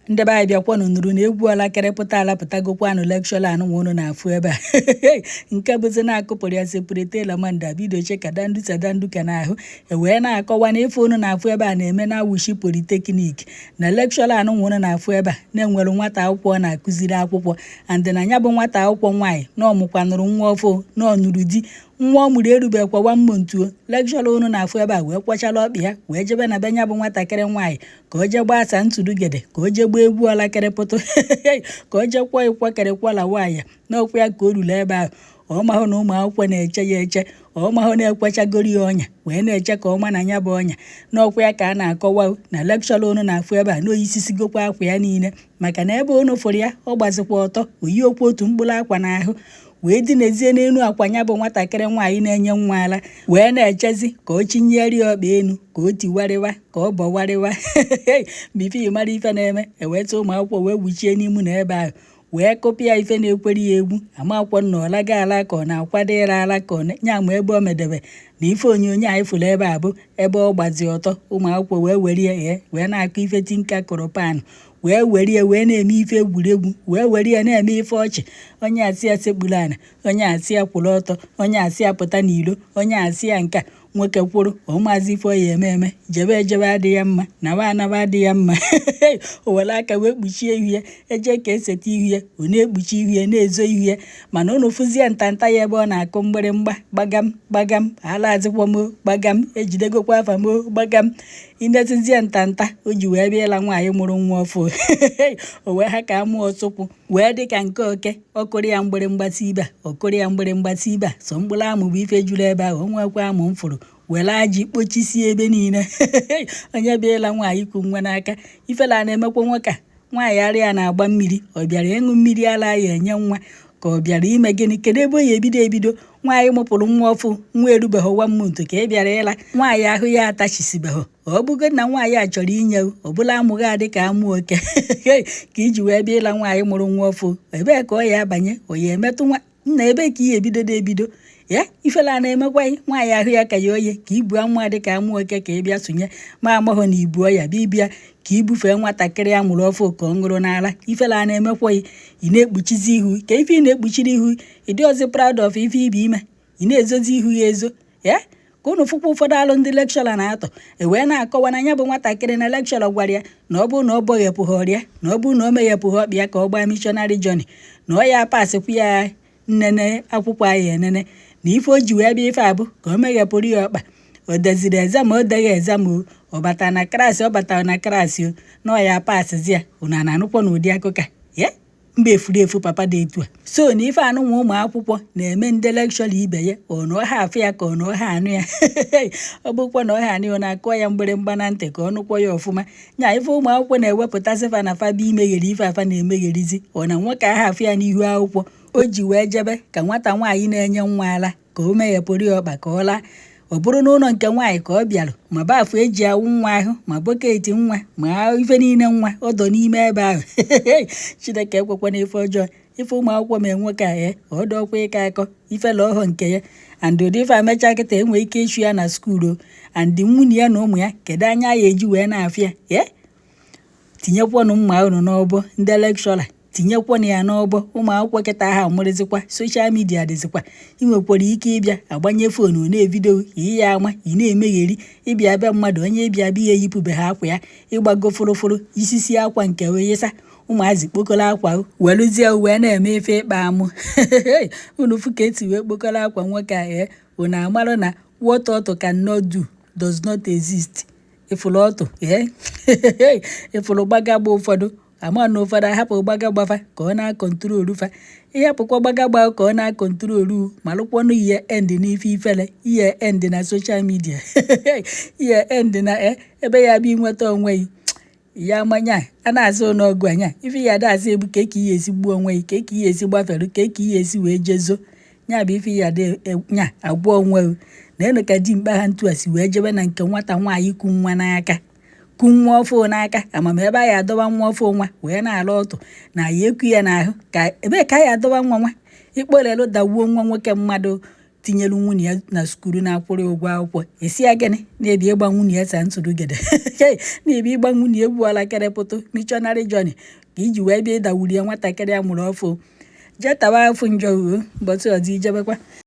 Ndị be anyị, bịakwanụ nụrụ na egwu ọlakịrịpụta alapụtagokwanụ. Lecturer anụnwa unu na-afụ ebe a, nke bụzi na-akụpụrụ ya separate lamanda bidoche ka dandu sadandu ka n'ahụ e wee na-akọwa na ife unu na-afụ ebe a na-eme na Awushi Polytechnic, na lecturer anụnwa unu na-afụ ebe a na-enwere nwata akwụkwọ ọ na-akụziri akwụkwọ, and na ya bụ nwata akwụkwọ nwaanyị na ọmụkwanụrụ nwa ọfụ, na ọ nụrụ di, nwa ọ mụrụ erubekwa one month o. Lecturer unu na-afụ ebe a wee kwọchala ọkpa ya wee jebe na be ya bụ nwatakịrị nwaanyị ka o jee gbaa asa ntụrụgede, ka o jee gbaa egwu ọlakịrịpụtụ, ka o jee kwọ ịkwọkịrịkwọla nwaanyị n'ọkwa ya. Ka o ruru ebe ahụ, ọ mahụ na ụmụ akwụkwọ na-eche ya eche. Ọ mahụ na-ekwechagoro ya ọnya wee na-eche ka ọ ma na ya bụ ọnya n'ọkwa ya ka a na-akọwa na lecturer unu na-afụ ebe a na oyisisigokwa akwa ya niile, maka na ebe unu fụrụ ya, ọ gbazikwa ọtọ, oyi okwu otu mkpụrụ akwa n'ahụ wee dinezie n'elu akwa ya bụ nwatakịrị nwaanyị na-enye nwa ala, wee na-echezi ka o chinyere ya ọkpa enu, ka o tiwarịwa, ka ọ bọwarịwa. Before mara ife na-eme, eweta ụmụ akwụkwọ wee wuchie n'imu na ebe ahụ wee kụpịa ife na-ekwere ya egwu. Ama akwụkwọ na ọ laga ala ka ọ na-akwado ịra ala ka ọ nya ma ebe o medebe na ife onyonyo anyị fụrụ ebe a bụ ebe ọ gbazi ọtọ. Ụmụ akwụkwọ wee were ya wee na-akụ ife tinka kụrụ pan, wee were ya wee na-eme ife egwuregwu, wee were ya na-eme ife ọchị. Onye asị ya sekpuru ala, onye asị ya kwụrụ ọtọ, onye asị ya pụta n'ilo, onye asị ya nka nwoke kwụrụ ụmụazị ife ọ ya eme eme, jebe ejebe adịghị ya mma, nawa anawa adịghị ya mma. O were aka wee kpuchie ihu ya, eje ka eseta ihu ya, ọ na-ekpuchi ihu ya, na-ezo ihu ya. Mana unu fụzie ntanta ya ebe ọ na-akụ mgbịrịmgba, gbagam gbagam, ala azịkwa m, gbagam, ejidegokwa afa m, gbagam. Inetizie ntanta o ji wee bịa ịla nwaanyị mụrụ nwa ọfụ, o wee ha ka amụọ ọsụkwụ wee dị ka nke oke. Ọkụrụ ya mgbịrịmgba si ibe a, ọkụrụ ya mgbịrịmgba si ibe a, sọ mkpụrụ amụ bụ ife juru ebe ahụ. O nwekwa amụ m fụrụ were ajị kpochisie ebe niile. Onye bịa ịla nwaanyị ku nwa n'aka, ifela na-emekwa nwoke a. Nwaanyị arịa na-agba mmiri, ọ bịara ịṅụ mmiri ara ya enye nwa, ka ọ bịara ime gịnị? Kedu ebe o ya ebido ebido? Nwaanyị mụpụrụ nwa ọfụ, nwa erubeghị one month ka ị bịara ịla nwaanyị ahụ ya atachisibeghị. Ọ bụgo na nwaanyị a chọrọ inye ọbụla amụghị adị ka amụ oke ka iji wee bịa ịla nwaanyị mụrụ nwa ọfụ, ebee ka ọ ya abanye? Ọ ya emetụ nwa nna? Ebe ka ihe ebido ebido ya? Ifela na-emekwa nwaanyị ahụ ya ka ya oye ka ibu amụ adị ka amụ oke ka ị bịa sonye ma amaghọ na ibu ọya bịa ịbịa ka ibufee nwatakịrị a mụrụ ọfụ ka ọ ṅụrụ n'ala. Ifela na-emekwa ị na-ekpuchizi ihu ka ife ị na-ekpuchiri ihu. Ị dị ọzọ proud of ife ibe ime, ị na-ezozi ihu ya ezo ya ka unu fụkwa. Ụfọdụ alụ ndị lecturer na-atọ e wee na-akọwa na ya bụ nwatakịrị na lecturer gwara ya na ọ bụrụ na ọ bọghepụghị ọrịa, na ọ bụrụ na o meghepụghị ọkpa ya ka ọ gbaa missionary journey, na ọ ya pasịkwa ya nnene akwụkwọ anyị enene. Na ife o ji wee bịa ife abụ ka o meghepụrụ ya ọkpa. O deziri exam, o deghị exam, o ọ batara na class, ọ batara na class o, na ọ ya pasịzi ya. Unu a na-anụkwa n'ụdị akụkọ ya mba efuru efu papa dị etu a so na ife anụnwa ụmụ akwụkwọ na-eme ndị lecturer ibe ya. Ọ na ọha afụ ya ka ọ na ọha anụ ya? Ọ bụkwa na ọha anụ ya, ọ na-akụọ ya mgbịrịmgba na ntị ka ọ nụkwa ya ọfụma. Nya ife ụmụ akwụkwọ na-ewepụtasị fa na fa bụ imeghere ife afa na-emegherizi. Ọ na nwoke ahụ afụ ya n'ihu akwụkwọ o ji wee jebe ka nwata nwaanyị na-enye nwa ala ka o meghepụrụ ya ọkpa ka ọ laa. Ọ bụrụ n'ụlọ nke nwaanyị ka ọ bịara, ma baafụ eji awụ nwa ahụ, ma bucket nwa, ma ife niile nwa ọdọ n'ime ebe ahụ. Chineke ekwekwana ife ọjọọ. Ife ụmụ akwụkwọ ma nwoke a ee ọ dọkwa ịkọ akọ ifela ọhọ nke ya. And ụdị ife amecha kịta, enwee ike ịchụ ya na school o. And nwunye ya na ụmụ ya, kedu anya ya eji wee na-afịa ya? Tinyekwanụ mma unu n'ọbọ, ndị lecturer, tinyekwanụ ya n'ọbọ. Ụmụ akwụkwọ kịta ha amụrịzikwa, social media dịzikwa. Ị nwekwara ike ịbịa agbanye phone na-e video iyi ya ama ị na-emegheri. Ịbịa be mmadụ, onye ịbịa bịa ya eyipụbeghị akwa ya, ịgbago fụrụfụrụ isisi akwa nke oyesa. Ụmụazị kpokọrọ akwa welụzie wee na-eme ife ịkpa amụ. Unu fụ ka esi wee kpokọrọ akwa nwoke a ee, unu amarụ na what ọtụ cannot do does not exist. Ịfụrụ ọtụ ee, ịfụrụ gbagagba ụfọdụ ama na ụfọdụ ahapụ gbagagbafa ka ọ na-a control fa. Ịhapụkwa gbagagba ka ọ na-a control, malụkwanụ ihe end n'ife ifele, ihe end na social media, ihe end na ebe ya bụ inweta onwe gị ya amanya a na-asị n'ọgụ anya. Ife ya ada asị ebu ka eke ihe esi gbuo onwe gị, ka eke ihe esi gbaferu, ka eke ihe esi wee jezo nya bụ ife ya ada nya agwa onwe gị. Na enu ka dimkpa ha ntu a si wee jebe na nke nwata nwaanyị ku nwa n'aka, ku nwa ọfụ n'aka. Amam ebe a ya adọba nwa ọfụ nwa wee na-alụ ọtụ na ya eku ya n'ahụ, ka ebee ka a ya adọba nwa nwa ikpolelu dawuo nwa nwoke mmadụ. Tinyelu nwunye ya na school, na-akwụrụ ya ụgwọ akwụkwọ, esi ya gịnị na-ebi ịgba nwunye ya sa ntụrụgede, na-ebi ịgba nwunye egwu alakịrịpụtụ missionary journey ka iji wee bịa ịdawuri ya nwatakịrị a mụrụ ọfụ. Jee tawa afụ njọ uo mbọsị ọzọ ijebekwa.